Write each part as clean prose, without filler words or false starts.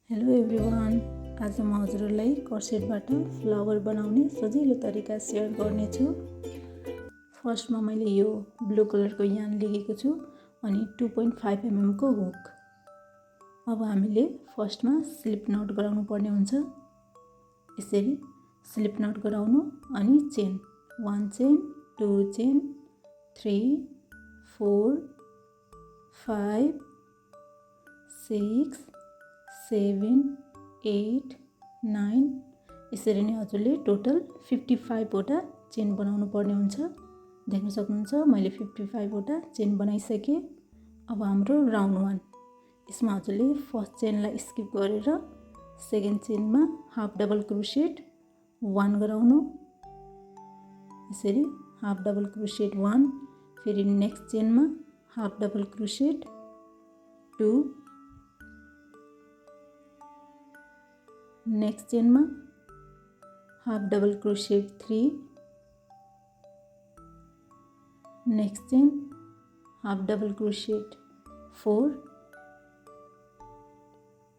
Hello everyone, आज म हजुरहरूलाई कर्सेटबाट फ्लावर बनाउने सजिलो तरिका सेयर गर्नेछु। फर्स्टमा मैले यो ब्लू कलरको यान लिएको छु अनि 2.5 mm को हुक। अब हामीले फर्स्टमा स्लिप नट गराउनु पर्ने हुन्छ। यसरी स्लिप नट गराउनु अनि चेन 1 चेन 2 चेन 3 4 5 6 7 8 9 यसरी नै हजुरले टोटल 55 वटा चेन बनाउनु पर्ने हुन्छ। देख्न सक्नुहुन्छ मैले 55 वटा चेन बनाइसकेँ। अब हाम्रो राउन्ड 1 यसमा हजुरले फर्स्ट चेनलाई स्किप गरेर सेकेन्ड चेनमा हाफ डबल क्रोशेट 1 गराउनु। यसरी हाफ डबल क्रोशेट 1, फेरि नेक्स्ट चेनमा हाफ डबल क्रोशेट 2, नेक्स्ट चेनमा half double crochet 3, next chain half double crochet 4,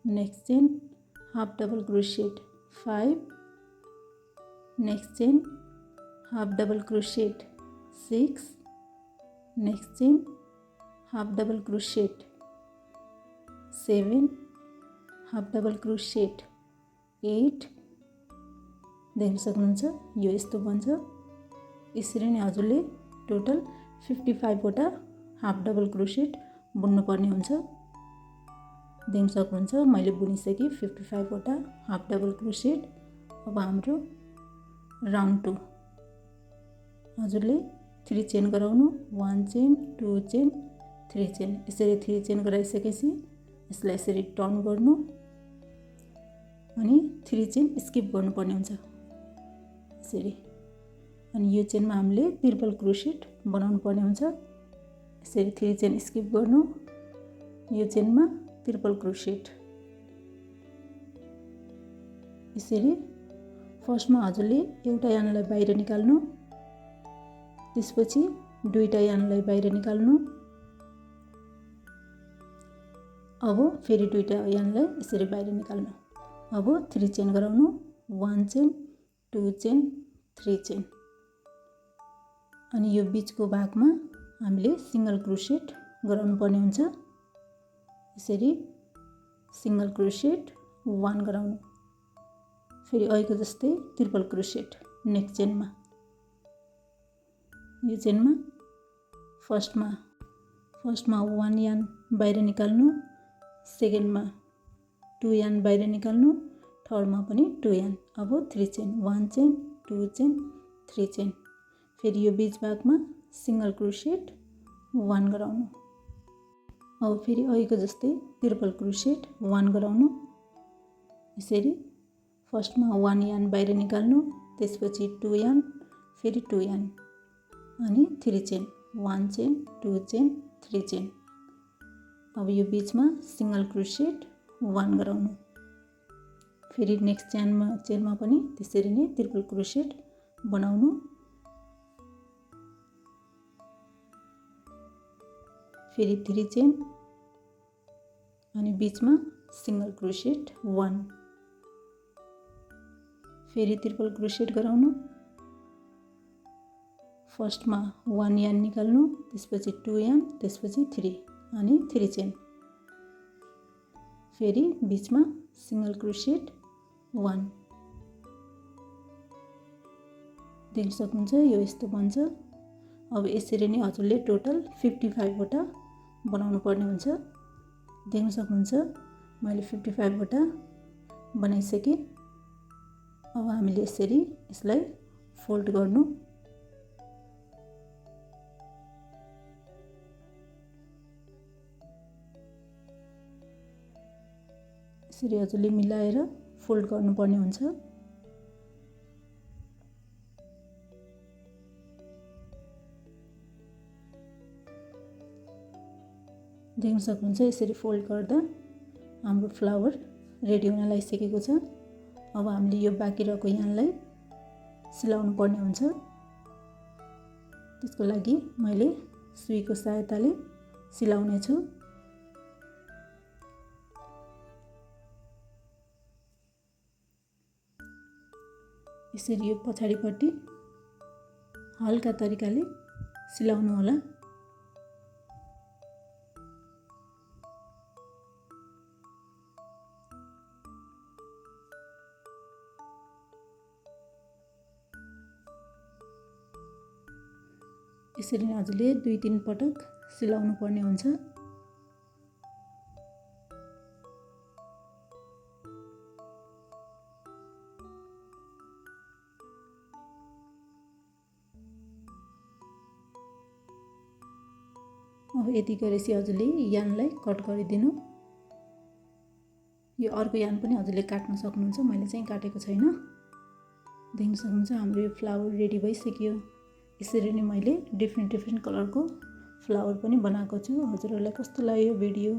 next chain half double crochet 5, next chain half double crochet 6, next chain half double crochet 7, half double crochet 8। देख्न सक्नुहुन्छ यो यस्तो बन्छ। यसरी नै हजुरले टोटल 55 वटा हाफ डबल क्रोशेट बुन्नु पर्ने हुन्छ। देख्न सक्नुहुन्छ मैले बुनिसकेँ 55 वटा हाफ डबल क्रोशेट। अब हाम्रो राउन्ड 2 हजुरले 3 चेन गराउनु, 1 चेन 2 चेन 3 चेन। यसरी 3 चेन गराइसकेपछि यसलाई यसरी टर्न गर्नु अनि 3 चेन स्किप गर्नुपर्ने हुन्छ यसरी। अनि यो चेनमा हामीले ट्रिपल क्रोशेट बनाउनु पर्ने हुन्छ। यसरी 3 चेन स्किप गर्नु, यो चेनमा ट्रिपल क्रोशेट। यसरी फर्स्टमा हजुरले एउटा यानलाई बाहिर निकाल्नु, त्यसपछि दुईटा यानलाई बाहिर निकाल्नु। अब फेरि दुईटा यानलाई यसरी बाहिर निकाल्नु। अब 3 चेन गराउनु, 1 चेन 2 चेन 3 चेन। अनि यो बीचको भागमा हामीले सिंगल क्रोशेट गराउनु पर्ने हुन्छ। यसरी सिंगल क्रोशेट 1 गराउनु, फेरि अहिलेको जस्तै ट्रिपल क्रोशेट नेक्स्ट चेनमा। यो चेनमा फर्स्टमा 1 यान बाहिर निकाल्नु, सेकेन्डमा 2 यान बाहिर निकाल्नु, थर्डमा पनि 2 यान। अब 3 चेन 1 चेन 2 चेन 3 चेन। फेरि यो बीच भागमा सिंगल क्रोशेट 1 गराउनु। अब फेरि अहिलेको जस्तै ट्रिपल क्रोशेट 1 गराउनु। यसरी फर्स्टमा 1 यान बाहिर निकाल्नु, त्यसपछि 2 यान, फेरि 2 यान अनि 3 चेन 1 चेन 2 चेन 3 चेन। अब यो बीचमा सिंगल क्रोशेट 1 गराउनु। फेरि नेक्स्ट चेनमा पनि त्यसरी नै ट्रिपल क्रोशेट बनाउनु। फेरि 3 चेन अनि बीचमा सिंगल क्रोशेट 1, फेरि ट्रिपल क्रोशेट गराउनु। फर्स्टमा 1 यान निकाल्नु, त्यसपछि 2 यान, त्यसपछि 3 अनि 3 चेन। फेरि बीचमा सिंगल क्रोशेट 1। देख्न सक्नुहुन्छ यो यस्तो बन्छ। अब यसरी नै हजुरले टोटल 55 वटा बनाउनु पर्ने हुन्छ। देख्न सक्नुहुन्छ मैले 55 वटा बनाइसकेँ। अब हामीले यसरी यसलाई फोल्ड गर्नु। यसरी हजुरले मिलाएर फोल्ड गर्नुपर्ने हुन्छ। देख्न सक्नुहुन्छ यसरी फोल्ड गर्दा हाम्रो फ्लावर रेडी हुन लागिसकेको छ। अब हामीले यो बाँकी रहेको यानलाई सिलाउनु पर्ने हुन्छ। त्यसको लागि मैले सुईको सहायताले सिलाउने छु। यसरी यो पछाडिपट्टि हल्का तरिकाले सिलाउनु होला। यसरी नै हजुरले 2-3 पटक सिलाउनु पर्ने हुन्छ। अब यति गरेपछि हजुरले यानलाई कट गरिदिनु। यो अर्को यान पनि हजुरले काट्न सक्नुहुन्छ, मैले चाहिँ काटेको छैन। देख्न सक्नुहुन्छ हाम्रो यो फ्लावर रेडी भइसक्यो। यसरी नै मैले डिफ्रेन्ट कलरको फ्लावर पनि बनाएको छु। हजुरहरूलाई कस्तो लाग्यो भिडियो?